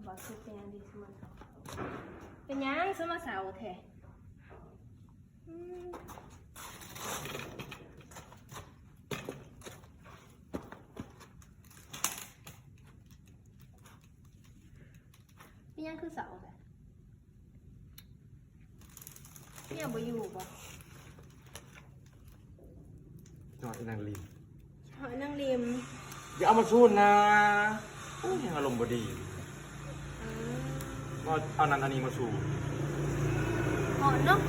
ເປັນຫຍັງຄືມາເຊົາ ເປັນຫຍັງຄືມາເຊົາແທ້? ອືມ ເປັນຫຍັງຄືເຊົາແທ້? ເມຍບໍ່ຢູ່ບໍ່? ຮອດອີນາງລິມ ຮອດອີນາງລິມ ຢ່າເອົາມາສູນນະ. ໂອ້ຍ ແຮງອາລົມບໍ່ດີ. ອືມ ມາເອົານັ້ນເອົານີ້ມາສູນ ຮ້ອນເນາະ.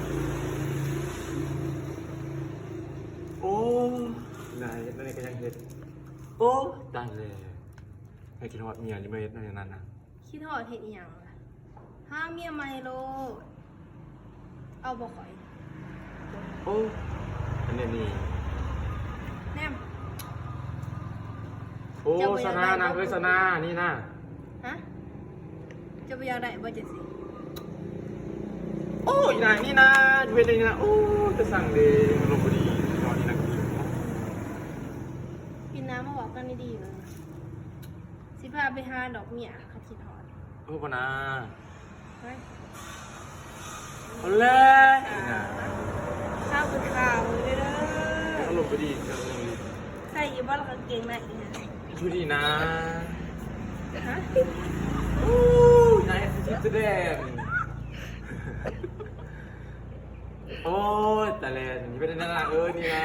ໂອ້ຍ ນາຍເຮັດແນວໃດກໍຍັງເຮັດ. ໂອ້ຍ ຕາຍແລ້ວ ໃຫ້ຄິດຮອດເມຍນີ້ມາເຮັດແນວນັ້ນນະ. ຄິດຮອດເຮັດອີ່ຫຍັງລະ? ຫາເມຍໃໝ່ໂລດ. ເອົາບໍ່ຂ້ອຍ? ໂອ້ ອັນນີ້ນີ້ ແນມ. ໂອ້ ເຈົ້າບໍ່ຢາກໄດ້ ສະນາ ນາງເອີຍ ບໍ່? ສະນາ ນີ້ນະ. ຮະ? ເຈົ້າບໍ່ຢາກໄດ້ບໍ່ຈັ່ງຊີ້? ໂອ້ ອີນາງນີ້ນະ ຢູ່ເຮັດຫຍັງນີ້ນະ? ໂອ້ ຈະສັ່ງເດ້ ອາລົມບໍ່ດີ ນອນນີ້ນະ. ປີໜ້າມາເວົ້າກັນດີໆເບິ່ງ. ຊິພາໄປຫາດອກເມຍ ຄັນຄິດຮອດ. ເອີ ບໍ່ນາ ເອີຍ ເອົາແລ້ວ ເຊົ້າຂຶ້ນຂ່າວເດີ. ອາລົມບໍ່ດີ ໃສ່ຢູ່ບໍ່ລະກາງເກງໃນ? ຢູ່ດີນະ. ຮະ? ໂອ້ຍ ນາຍຊິສະແດງ. ໂອ້ຍ ຕາຍແລ້ວ ນີ້ເປັນແນວນັ້ນເອີຍ ນີ້ນະ.